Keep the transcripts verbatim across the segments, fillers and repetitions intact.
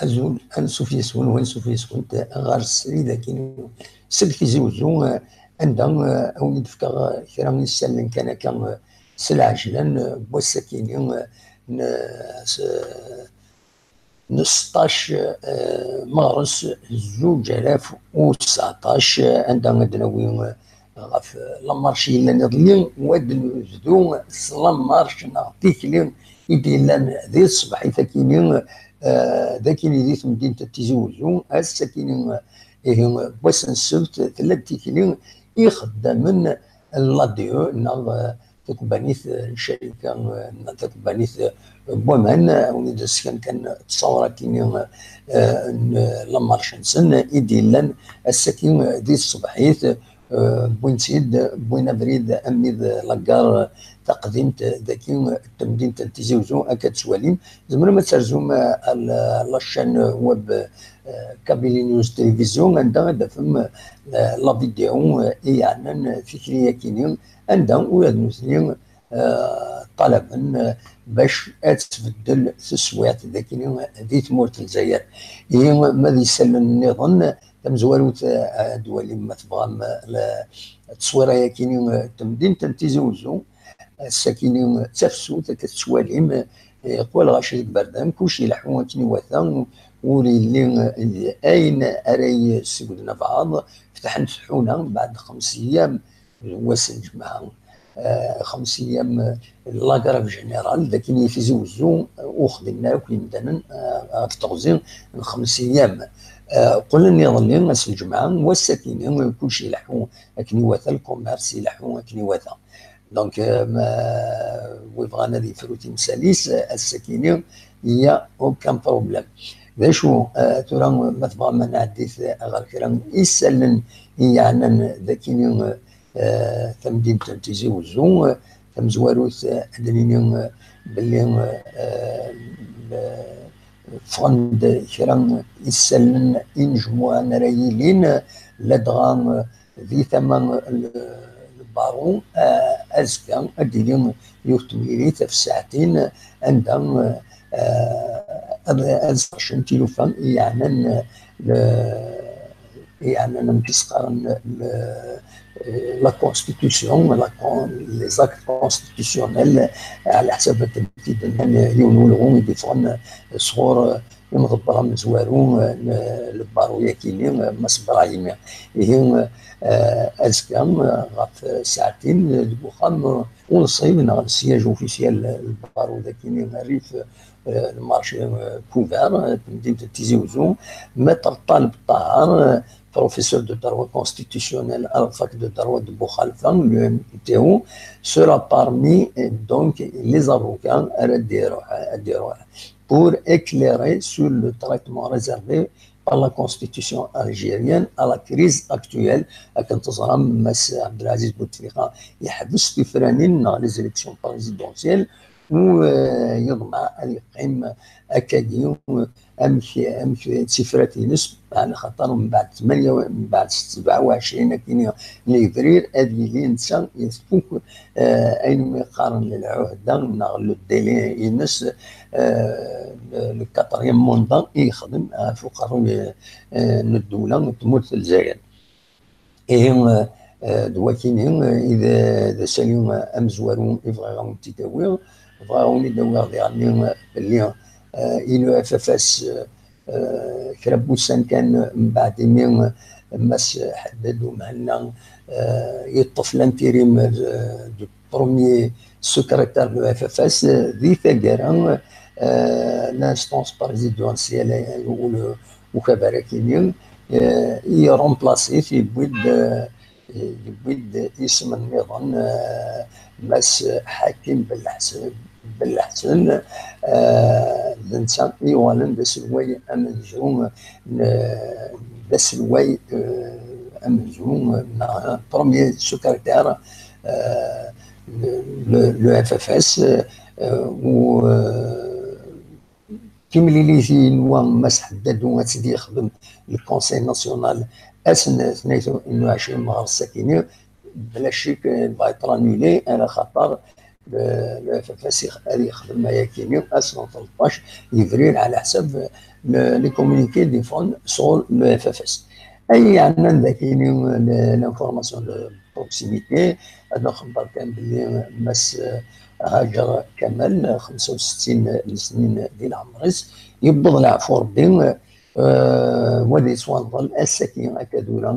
Azul, ansuf yes-wen, wansuf yes-went ɣer srid akkin seg Tizi Uzzu, eh, anda, eh, a wen-d-fkeɣ, eh, kra n yisallen kan akka, eh, s lɛejlan, eh, n wass-akini, eh, n, s-, n seṭṭac, eh, meɣres zuǧ alaf u tseɛṭac, eh, anda ad d-nawi, eh, ɣef, eh, la marche yellan iḍelli, u ad nebdu s la marche neɣ tikli i d-yellan di tṣebḥit akini, eh, d akini di temdint n Tizi Uzzu, ass akini, eh, ihi, wass n ssebt, tella-d tikli ixeddamen n l'A D E neɣ, eh, takebbanit, eh, n ccarika, eh, n takebbanit, eh, n waman, eh, a wen-d-sken kan ttṣawra akini, eh, n la marche-nsen i d-yellan ass-agi, eh, di tṣebḥit, eh, wwin-tt-id, wwin abrid armi d la gare taqdimt dagi, eh, n temdint n Tizi Uzzu, akka tettwalim. Tzemrem ad terzum, eh, ar la, la chaîne web, eh, Kabylie News Télévision, anda ad tafem, eh, la vidéo, eh, i yeɛnan tikli-akini, anda ula d nutni, eh, ṭalaben, eh, bac ad tbeddel teswiɛt dagi di tmurt n Lezzayer. Ihi, ma d isallen nniḍen, tamezwarut, eh, ad twalim ma tebɣam, eh, la, ttṣwira-yakini, eh, n temdint n Tizi Uzzu, ass-akini d tafsut, akka tettwalim, eh, yeqwa lɣaci deg iberdan, kullec ileḥḥu akken iwata, ur yelli, eh, ayen ara yessegden abeɛḍ. Fetḥent tḥuna mbeɛd xems ayyam, wass n lǧemɛa, eh, xems ayyam, eh, la grève générale, d akken i Tizi Uzzu, eh, ur xdimen ara akk yimdanen, eh, ɣef teɣzi n xems ayyam. Eh, qqlen iḍelli ass n lǧemɛa, wass-akini kullec ileḥḥu akken iwata, lkumers ileḥḥu akken iwata. Donc, euh, ma, wi bɣan ad yefru timsal-is, euh, ass-akini, il y a aucun problème. D acu, euh, tura, ma tebɣam ad nɛeddi ɣer kra n yisallen i yeɛnan d akini, euh, tamdint n Tizi Uzzu, euh, tamezwarut, euh, ad d-nini, euh, belli, euh, euh, ffɣen-d kra n yisallen inejmuɛen ara yilin, ladɣa, euh, di tama n lbaru, eh, azekka ad d-tili yiwet temlilit ɣef ssaɛtin, anda, eh, ad, ad sqedcen tilufa i yeɛnan, eh, le, i yeɛnan amek i s-qqaren, le, eh, la constitution, la con-, les actes constitutionnels, eh, ɛla ḥsab akken i d-nnan yiwen n ulɣu i d-iffɣen, eh, sɣur, eh, imḍebber amezwaru, eh, n, n lbaru-yakini, eh, Mass Brahimi. Ihi, eh, azekka, eh, ɣef ssaɛtin, eh, deg uxxam, eh, unṣib neɣ le siège officiel, eh, n lbaru dakini, rrif, eh, le marché, eh, couvert, eh, temdint n Tizi Uzzu, Maître Taleb Tahar, eh, professeur de droit constitutionnel à la fac de droit de Boukhalifa, l'U M T O, sera parmi, eh, donc, les avocats, eh, ad d-iruḥ, eh, ad d-iruḥ pour éclairer sur le traitement réservé par la constitution algérienne à la crise actuelle. Akken teẓram, Mass Abdelaziz Bouteflika yeḥbes tifranin neɣ les élections présidentielles, u, eh, yeḍmeɛ ad yeqqim akkagi, amek, amek d tifrat-ines, ɛla xaṭer mbeɛd tmanya, mbeɛd sebɛa u ɛecrin akkin n yebrir, ad yili netta yefuk, eh, ayen umi qqaren lɛuhda neɣ le délai-ines, eh, le, le quatrième mandat i yexdem ɣef uqerruy, eh, n ddewla n tmurt n Lezzayer. Ihi, eh, d wakini, eh, i d, d asali, eh, amezwaru i bɣiɣ ad wen-t-id-awiɣ. Bɣiɣ ad wen-id-awiɣ diɣenni, eh, belli, eh, i le F F S, eh, kra n wussan kan, eh, mbeɛd imi, eh, Mass Ḥaddad Umhenna, eh, yeṭṭef l'intérim, eh, du premier secrétaire de F F S, eh, di taggara, eh, l'instance présidentielle, eh, u le, ukabar akini, eh, i remplace-it, yewwi-d, eh, yewwi-d isem nniḍen, eh, Mass Ḥakim Belleḥsen, Belleḥsen, eh, d netta i yuɣalen d aselway amenzu, n, d aselway, eh, amenzu, neɣ premier secrétaire, eh, le, le, le F F S, eh, u, eh, timlilit i yenwa Mass Ḥaddad ad tt-id-yexdem le Conseil National ass n tnayt n ɛecrin meɣres akini, bla ccek, eh, va être annulé, ɛla xaṭer, eh, le F F S ad yexdem ayakini ass n tleṭṭac yebrir, ɛla ḥsab, le, les communiqués des fonds sur le F F S. Ay yeɛnan dagini le, l'information de proximité, ad nxebber kan belli Mass, eh, Haǧer Kamal, xemsa u settin n snin di leɛmer-is, yewweḍ leɛfu Ṛebbi, eh, wa ad yettwanḍel ass-agi akka d ura,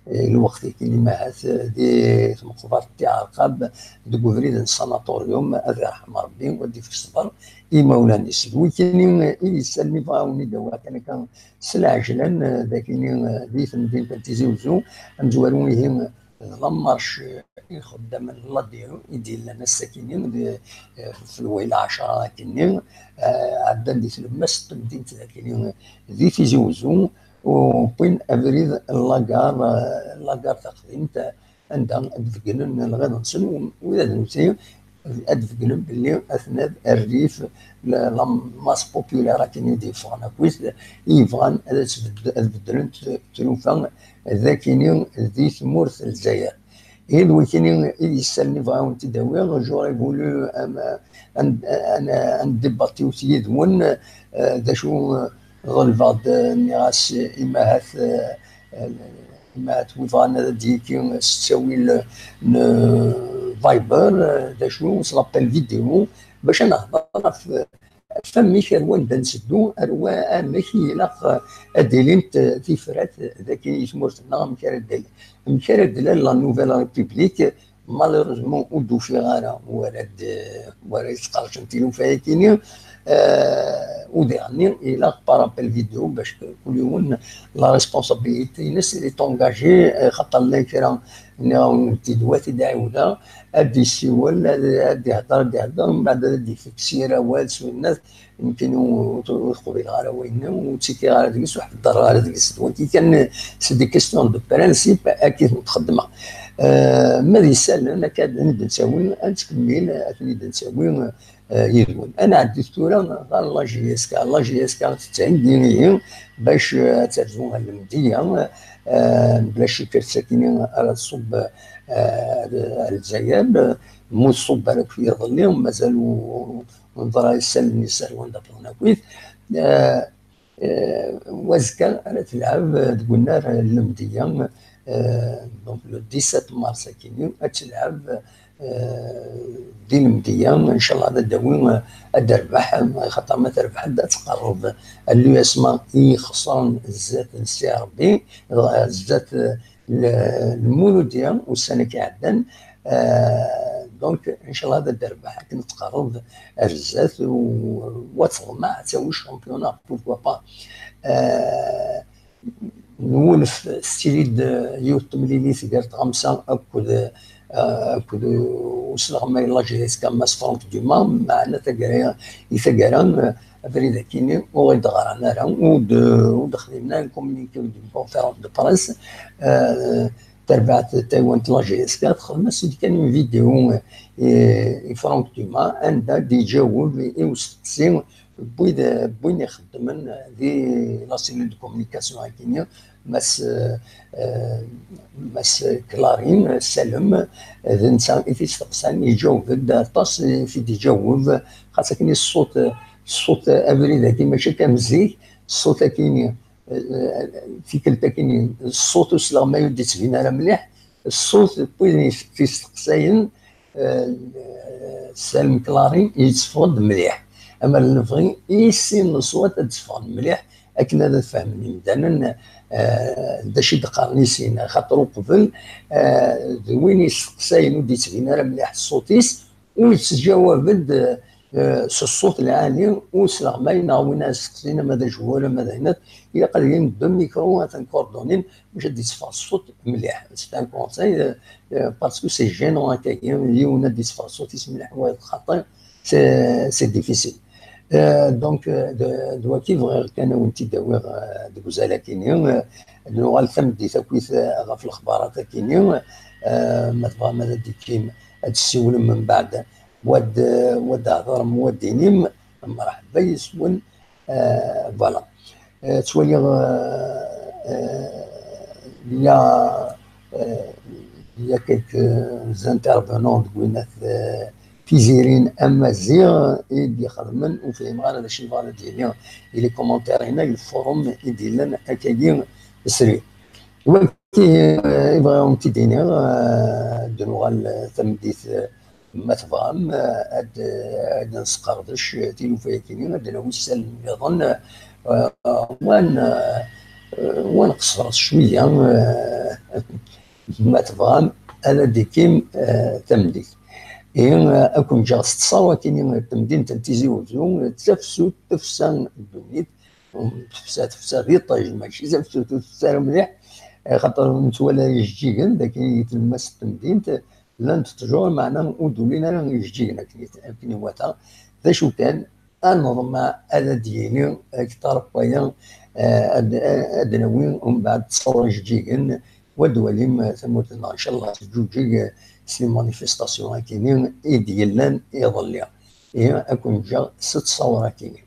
eh, i lweqt-agi, imahat, eh, di tmeqbert Tiɛerqab, deg ubrid n sanatorium, ad irḥem Ṛebbi, wa ad d-ifk ṣṣber i imawlan-is. D wikini i d-yessalen i bɣiɣ ad wen-id-awiɣ kan akka s lɛejlan, eh, dagini, eh, di temdint n Tizi Uzzu, amezwaru ihi, eh, d la marche, eh, ixeddamen n l'A D E i d-yellan ass-akini, di, eh, f lwayla ɛecra akini, eh, ɛeddan di tlemmast n temdint dagini, eh, di Tizi Uzzu, u wwin abrid n la gare, eh, la gare taqdimt, eh, anda ad d-beggnen lɣiḍ-nsen, u, u ad nutni ad d-beggnen belli atnad rrif, la, la masse populaire akken i d-yeffɣen akkit, i yebɣan ad tbedd-, ad beddlent t-, tlufa d akini di tmurt n Lezzayer. Ihi d wakini i d-yessalen i bɣiɣ ad wen-t-id-awiɣ. J'aurais voulu, euh, ad, ad, ad ndibati yid-wen, euh, d acu, euh, ḍelbeɣ-d, euh, nniɣ-as, imahat, euh, euh, imahat wi bɣan ad d-yekki s ttawil n Viber, euh, d acu, s l'appel vidéo, bac ad nehder ɣef, ɣef amek ar wanda nteddu, ar wa-, amek i ilaq, euh, ad d-ilint, euh, tifrat dagi i tmurt-nneɣ, amek ara d-, amek ara d-lal la Nouvelle République. Malheureusement, ur d-ufiɣ ara wara d-, wara yesqercen tilufa-agi-ni. Euh, u diɣenni, ilaq par appel vidéo bac kul yiwen la responsabilité-ines est engagée, euh, xaṭer llan kra, nniɣ-awen-t-id, wa t-id-ɛiwdeɣ, ad d-yessiwel, ad, ad d-ihder, ad d-ihder, mbeɛd ad d-ifek s yir awal, s winnat, Nekkini ur, ur qbileɣ ara wayen-nni, ur ttikiɣ ara deg-s, ur ḥeddreɣ ara deg-s. D wagi kan, c'est des questions de principe, akka i tent-xeddmeɣ. Euh, ma d isallen, akka ad ten-id-nettawi, ad nettkemmil, ad ten-id-nettawi, euh, yid-wen. Ad nɛeddi tura ɣer la J S K. La J S K tettɛin-d ihi bac, euh, ad terzu ɣer lemdeyya, euh, bla ccek ar sakkin ara tṣubb, euh, ar Lezzayer, euh, mu tṣubb ara akk iḍelli, mazal ur, Neẓra isallen-is ar wanda wwḍen akkit. Euh, euh, wazekka ara telɛeb, euh, deg unnar, euh, n lemdeyya, euh, donc le dix-sept mars akini, ad telɛeb, euh, di lemdeyya, ncallah ad d-tawi, euh, ad d-terbeḥ, euh, xaṭer ma terbeḥ-d ad tqerreb l'U S M A i ixesren zdat n Si Ṛebbi, euh, zdat, euh, le, Lmuludya ussan-agi iɛeddan. Euh, donc, ncallah ad d-terbeḥ akken tqerreb ar zdat, u, u ad teḍmeɛ ad tawi championnat, pourquoi pas. Euh, nwulef tili-d yiwet temlilit gar tɣamsa akked, euh, akked usleɣmay n la J S K Mass Franck Dumas, meɛna taggara, i taggara, euh, abrid akini ur ɣ-d-ɣran ara, ur d-, ur d-xdimen ara communiqué, ur d-, conférence de presse, euh, tarbaɛt taywant la J S K texdem-as-id kan une vidéo, euh, i, i Franck Dumas, anda d-iǧaweb i usteqsi n wid, n win ixeddmen di la cellule de communication akini, Mass, euh, Mass Clarine Salem, d netta i t-isteqsan, iǧaweb-d aṭas i t-id-iǧaweb, xas akken ṣṣut, ṣṣut abrid-agi mačči kan zik, ṣṣut akini, euh, tikkelt akini, ṣṣut usleɣmay ur d-ittbin ara mliḥ, ṣṣut n wid i t-isteqsayen, euh, Salem Clarine yetteffeɣ-d mliḥ. Amer nebɣi i sin leṣwat ad d-ffɣen mliḥ, akken ad fehmen imdanen, euh, d acu i d-qqaren i sin, axaṭer uqbel, euh, d win yesteqsayen ur d-yettbin ara mliḥ ṣṣut-is, ur yettǧawab-d, euh, s ṣṣut lɛali, usleɣmay neɣ win ara steqsin, ama d ajwal, ama d ayen, ilaq ad yini deux micros, ad ten-coordonnin, bac ad d-yetteffeɣ ṣṣut mliḥ. C'est un conseil, euh, euh, parce que c'est gênant, akkagi, yiwen ad d-yetteffeɣ ṣṣut-is mliḥ, wayeḍ xaṭi, c'est, c'est difficile. Euh, donc, euh, d, d waki bɣiɣ kan ad wen-t-id-awiɣ, euh, deg uzal akini, euh, ad nuɣal tameddit akkit, euh, ɣef lexbarat akini, euh, ma tebɣam ad d-tekkim, ad tessiwlem mbeɛd, wa d, wa d-thedrem, wa d-tinim, mreḥba yes-wen, euh, voilà. Euh, ttwaliɣ, euh, euh, il y a, euh, il y a quelques intervenants deg winat, euh, tizirin amaziɣ i d-ixedmen, ur fhimeɣ ara d acu yebɣa ad d-yini i les commentaires-inna, i lfurum i d-yellan akkagi srid. Wagi, eh, i bɣiɣ ad wen-t-id-iniɣ, eh, ad d-nuɣal, eh, tameddit, eh, ma tebɣam, eh, ad, eh, ad nesqerdec, eh, tilufa-yagi-nni, ad d-nawi isallen nniḍen, eh, wa n-, eh, wa nqeṣṣer cwiya, eh, ma tebɣam, ad d-ikim, eh, tameddit. Ihi, eh, ad ken-ǧǧeɣ s ttṣawatin n temdint n Tizi Wezzu, d tafsut, tefsa n ddunit, tefsa, tefsa d iṭij, mačči tafsut ur tefsa ara mliḥ, eh, xaṭer nettwali ara ijeǧǧigen, d akken i tlemmast n temdint, llant ttjur, meɛna ur d-ulin ara ijeǧǧigen akken i, akken iwata. D acu kan, ad neḍmeɛ ad d-yini akteṛ n waya, eh, ad, ad d-nawi umbeɛd ttṣur ijeǧǧigen, wa d-walim, eh, tamurt-nneɣ, ncallah, teǧǧuǧeg, eh, s les manifestations-agi-nni i d-yellan iḍelli. Ihi, ad ken-ǧǧeɣ s ttṣawṛa-agi-nni.